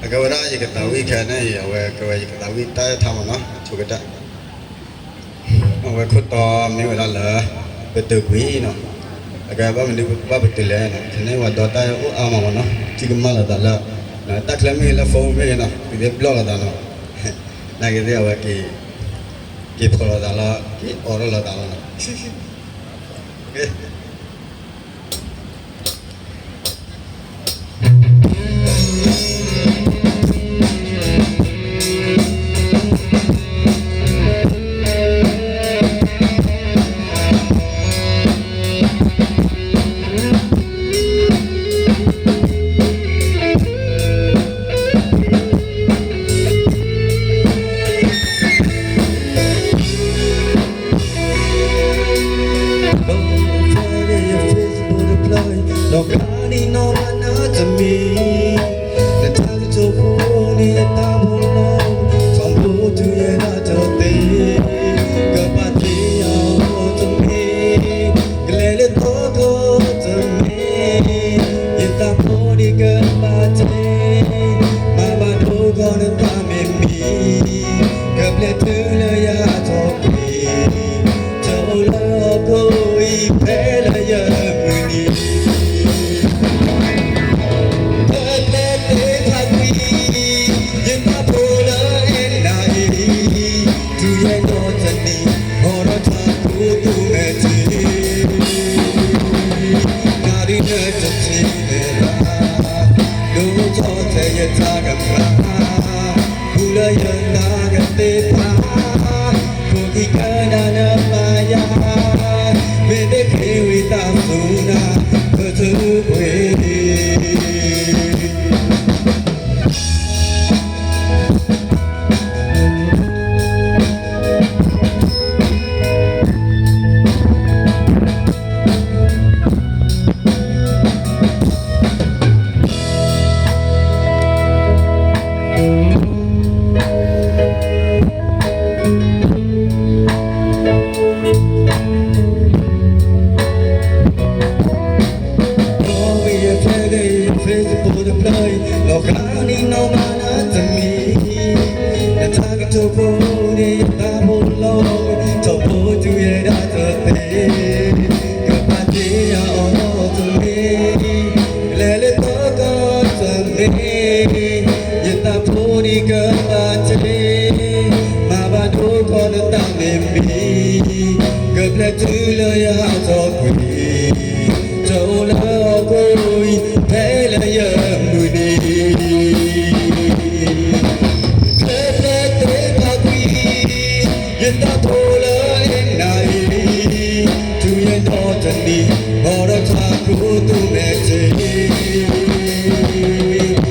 အကဲဝဲဒၣ်ယကသးဝံၣ်ခဲန့ၣ်အံၤ အဝဲကဲဝဲယကသးဝံၣ်တၢ်အဲၣ်ထါမ့ၢ်နီၤ ဆိကတၢၢ် အဝဲခိၣ်တီမ့ၢ်ဝဲဒၣ်လၢ ပတုာ်ကွံာ်နီၤ, အကဲဘၣ်မနုၤဘၣ်ပတုာ်လဲၣ်နီၤ, ခဲန့ၣ်ဝဲဒီးတၢ်အိၣ်အါမးမ့ၢ်နီၤ, ထံၣ်ကမၣ်လိာ်သးလၢ တၢ်ချၢမ့ၢ်ဂ့ၤလၢ phone မ့ၢ်ဂ့ၤနီၤ, ပသ့ဘျီၣ်လိာ်သးနီၤ, နာ်က့သ့ၣ်အဝဲ က့ၤဖီၣ်လိာ်သးလီၤ, က့ၤအိးထီၣ်လိာ်သးလီၤနီၤ. Facebook တဖျၢၣ်အံၤ လီၤဂာ်ဒ်နီၢ်မးနၤတမံၤ, နတၢ်ကတိၤဖိန့ၣ်ယတၢ်ဖိလီၤ, ထီဘိတုၤယဲဒၣ်တသ့, ကဘၣ်သ့ယၤအီၤတမ့ၢ်, ကလဲၤလၢသီခီတမ့ၢ်, ယသးဖိန့ၣ်ကဘၣ်တ့, မၤဘၣ်ဒိကီၢ်နသးမ့ၢ်မံ, ကဘျဲးတုၤလၢယဟးထီၣ်ကွံာ်, တအိၣ်လၢဟီၣ်ခိၣ်အံၤဖဲလၢယမုၢ်နံၤ, ကဘျဲးသ့ဖးကွံာ်, ယသးဖိလၢအဲၣ်နၤအံၤ, တုၤယဲဒီးတနံၤ, ဟီၣ်ဒီးထးခိၣ်သူမဲာ်တ့ၢ်, နၤဒုးနတထံၣ်န့ၢ်ဘၣ်, ဒိၣ်ထီၣ်ထဲယတၢ်ကမၣ်, ပူၤလၢယသးကသ့ဖး, ဖိခံကဒါနမၤယၤ, မ့ၢ်သ့ဃ့ဝံသးစူၤနၤ, ပတုၤကွံာ် ဒီးဝံၤယထဲလၢ Facebook တဖျၢၣ်အံၤ လီၤဂာ်ဒ်နီၢ်မးနၤတမံၤ, နတၢ်ကတိၤဖိန့ၣ်ယသးဖိလီၤ, ထီဘိတုၤယဲဒၣ်တသ့, ကဘၣ်သ့ယၤအီၤတမ့ၢ်, ကလဲၤလၢသီခီတမ့ၢ်, ယသးဖိန့ၣ်ကဘၣ်တ့, မၤဘၣ်ဒိကီၢ်နသးမ့ၢ်မံ, ကဘျဲးတုၤလၢယဟးထီၣ်ကွံာ်, တအိၣ်လၢဟီၣ်ခိၣ်အံၤဖဲလၢယမုၢ်နံၤ, ကဘျဲးသ့ဖးကွံာ်, ယသးဖိလၢအဲၣ်နၤအံၤ, တုၤယဲဒီးတနံၤ, ဟီၣ်ဒီးထးခိၣ်သူမဲာ်တ့ၢ်, နၤဒုးနတထံၣ်န့ၢ်ဘၣ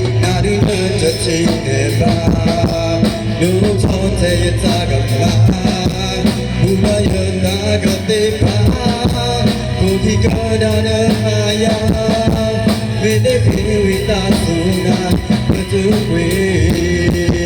်, ဒိၣ်ထီၣ်ထဲယတၢ်ကမၣ်, ပူၤလၢယသးကသ့ဖး, ဖိခံကဒါနမၤယၤ, မ့ၢ်သ့ဃ့ဝံသးစူၤနၤ, ပတုၤကွံာ်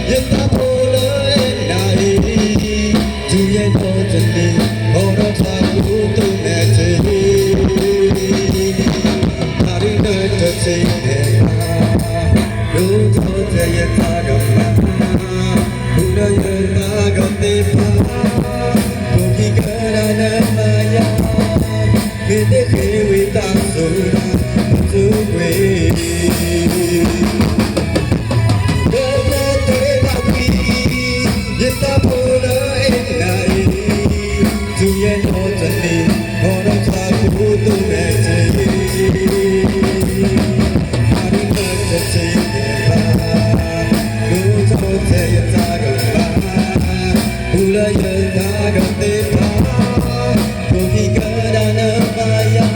ယသးဖိလၢအဲၣ်နၤအံၤ, တုၤယဲဒီးတနံၤ, ဟီၣ်ဒီးထးခိၣ်သူမဲာ်တ့ၢ်, နၤဒုးနတထံၣ်န့ၢ်ဘၣ်, ဒိၣ်ထီၣ်ထဲယတၢ်ကမၣ်, ပူၤလၢယသးကသ့ဖး, ဖိခံကဒါနမၤယၤ, မ့ၢ်သ့ဃ့ဝံသးစူၤနၤ, ပတုၤကွံာ် ကဘျဲးသ့ဖးကွံာ်, ယသးဖိလၢအဲၣ်နၤအံၤ, တုၤယဲဒီးတနံၤ, ဟီၣ်ဒီးထးခိၣ်သူမဲာ်တ့ၢ်, နၤဒုးနတထံၣ်န့ၢ်ဘၣ်, ဒိၣ်ထီၣ်ထဲယတၢ်ကမၣ်, ပူၤလၢယသးကသ့ဖး, ဖိခံကဒါနမၤယၤ,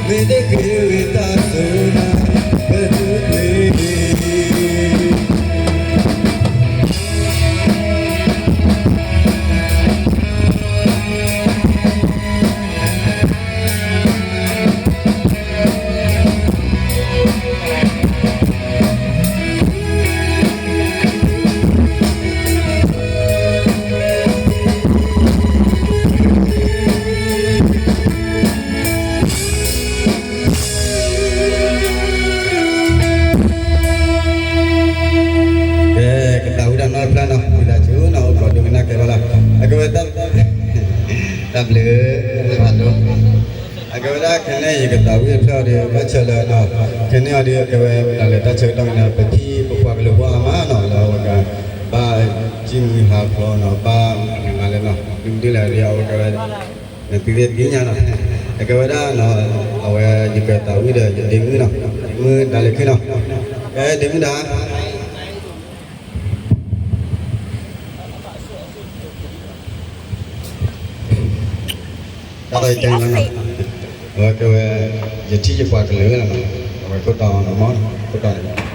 မ့ၢ်သ့ဃ့ဝံသးစူၤနၤ, လၢ ဟါလီၤ, အကဲဝဲဒၣ်ခဲန့ၣ် ယကသးဝံၣ်တဖျၢၣ်အီၤဒီး ဘၣ်ဆၣ်လၢ ခဲန့ၣ်အီၤဒီး အကဲဝဲဒၣ်လၢတၢ်ဆၢကတီၢ်ခဲန့ၣ် ပထံၣ်ပပှၤကလုာ်ဖိအါမးနီၤ လၢအဝဲက ဘၣ်စံၣ်မုၢ်ဟးဖျိးနီၤ ဘၣ်မၤလဲၣ်နီၤ ဒ်မနုၤလဲၣ်ဒီး အဝဲကဲဝဲ နသုသ့ၣ်ညါနီၤ အကဲဝဲဒၣ်နီၤ အဝဲ ယကသးဝံၣ်ဒီးယဒ့မုၣ်နီၤ ဒ့မုၣ်ဒါလၢခံနီၤ ကဲဒ့မုၣ်ဒါ တၢ်လၢယတဲန့ၣ်လီၤနီၤ, အဝဲကဲဝဲ ယထံၣ်ယပှၤကလုာ်လီၤနီၤ, အဝဲခိၣ်တီနီၤမ့ၢ် ခိၣ်တီန့ၣ်